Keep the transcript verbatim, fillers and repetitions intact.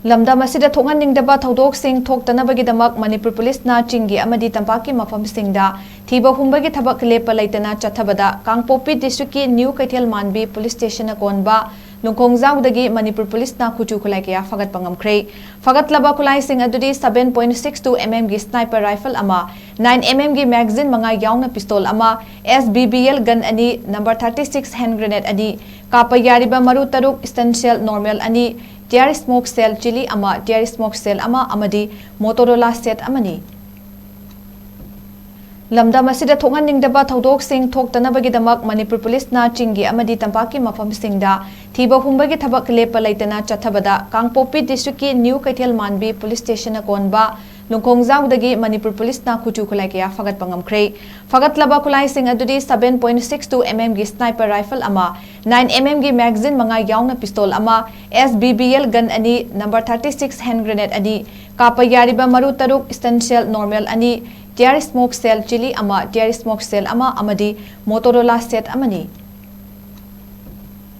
ꯂꯝꯗꯝ ꯑꯁꯤꯗ ꯊꯣꯛꯍꯟꯅꯤꯡꯗꯕ ꯊꯧꯗꯣꯛꯁꯤꯡ ꯊꯣꯛꯇꯅꯕꯒꯤꯗꯃꯛ ꯃꯅꯤꯄꯨꯔ ꯄꯨꯂꯤꯁꯅ ꯆꯤꯡꯒꯤ ꯑꯃꯗꯤ ꯇꯝꯄꯥꯛꯀꯤ ꯃꯐꯝꯁꯤꯡꯗ ꯊꯤꯕ ꯍꯨꯝꯕꯒꯤ ꯊꯕꯛ ꯂꯦꯞꯄ ꯂꯩꯇꯅ ꯆꯠꯊꯕꯗ ꯀꯥꯡꯄꯣꯛꯄꯤ ꯗꯤꯁꯇ꯭ꯔꯤꯛꯀꯤ ꯅ꯭ꯌꯨ ꯀꯩꯊꯦꯜ ꯃꯥꯟꯕꯤ ꯄꯨꯂꯤꯁ ꯁ꯭ꯇꯦꯁꯟꯅ ꯀꯣꯟꯕ ꯂꯨꯡꯈꯣꯡꯖꯥꯎꯗꯒꯤ ꯃꯅꯤꯄꯨꯔ ꯄꯨꯂꯤꯁꯅ ꯈꯨꯠꯁꯨ ꯈꯨꯠꯂꯥꯏ ꯀꯌꯥ ꯐꯒꯠꯄ ꯉꯝꯈ꯭ꯔꯦ꯫ ꯐꯒꯠꯂꯕ ꯈꯨꯠꯂꯥꯏꯁꯤꯡ ꯑꯗꯨꯗꯤ seven point six two mm ꯒꯤ sniper rifle ꯑꯃ, nine mm ꯒꯤ magazine ꯃꯉꯥ ꯌꯥꯎꯅ pistol ꯑꯃ, S B B L gun ꯑꯅꯤ, number thirty six hand grenade ꯑꯅꯤ, ꯀꯥꯞꯄ ꯌꯥꯔꯤꯕ ꯃꯔꯨ ꯇꯔꯨꯛ, stun shell normal ꯑꯅꯤ, tear smoke shell ꯆꯤꯂꯤ ꯑꯃ, tear smoke shell ꯑꯃ ꯑꯃꯗꯤ Motorola set ꯑꯃꯅꯤ꯫ ꯂꯝꯗꯝ ꯑꯁꯤꯗ ꯊꯣꯛꯍꯟꯅꯤꯡꯗꯕ ꯊꯧꯗꯣꯛꯁꯤꯡ ꯊꯣꯛꯇꯅꯕꯒꯤꯗꯃꯛ ꯃꯅꯤꯄꯨꯔ ꯄꯨꯂꯤꯁꯅ ꯆꯤꯡꯒꯤ ꯑꯃꯗꯤ ꯇꯝꯄꯥꯛꯀꯤ ꯃꯐꯝꯁꯤꯡꯗ ꯊꯤꯕ ꯍꯨꯝꯕꯒꯤ ꯊꯕꯛ ꯂꯦꯞꯄ ꯂꯩꯇꯅ ꯆꯠꯊꯕꯗ ꯀꯥꯡꯄꯣꯛꯄꯤ ꯗꯤꯁꯇ꯭ꯔꯤꯛꯀꯤ ꯅ꯭ꯌꯨ ꯀꯩꯊꯦꯜ ꯃꯥꯟꯕꯤ ꯄꯨꯂꯤꯁ ꯁ꯭ꯇꯦꯁꯟꯅ ꯀꯣꯟꯕ ꯂꯨꯡꯈꯣꯡꯖꯥꯎꯗꯒꯤ ꯃꯅꯤꯄꯨꯔ ꯄꯨꯂꯤꯁꯅ ꯈꯨꯠꯁꯨ ꯈꯨꯠꯂꯥꯏ ꯀꯌꯥ ꯐꯒꯠꯄ ꯉꯝꯈ꯭ꯔꯦ꯫ ꯐꯒꯠꯂꯕ ꯈꯨꯠꯂꯥꯏꯁꯤꯡ ꯑꯗꯨꯗꯤ seven point six two mm ꯒꯤ sniper rifle ꯑꯃ, nine mm ꯒꯤ magazine ꯃꯉꯥ ꯌꯥꯎꯅ pistol ꯑꯃ, S B B L gun ꯑꯅꯤ, number thirty six hand grenade ꯑꯅꯤ, ꯀꯥꯞꯄ ꯌꯥꯔꯤꯕ ꯃꯔꯨ ꯇꯔꯨꯛ, stun shell normal ꯑꯅꯤ, tear smoke shell ꯆꯤꯂꯤ ꯑꯃ, tear smoke shell ꯑꯃ ꯑꯃꯗꯤ Motorola set ꯑꯃꯅꯤ꯫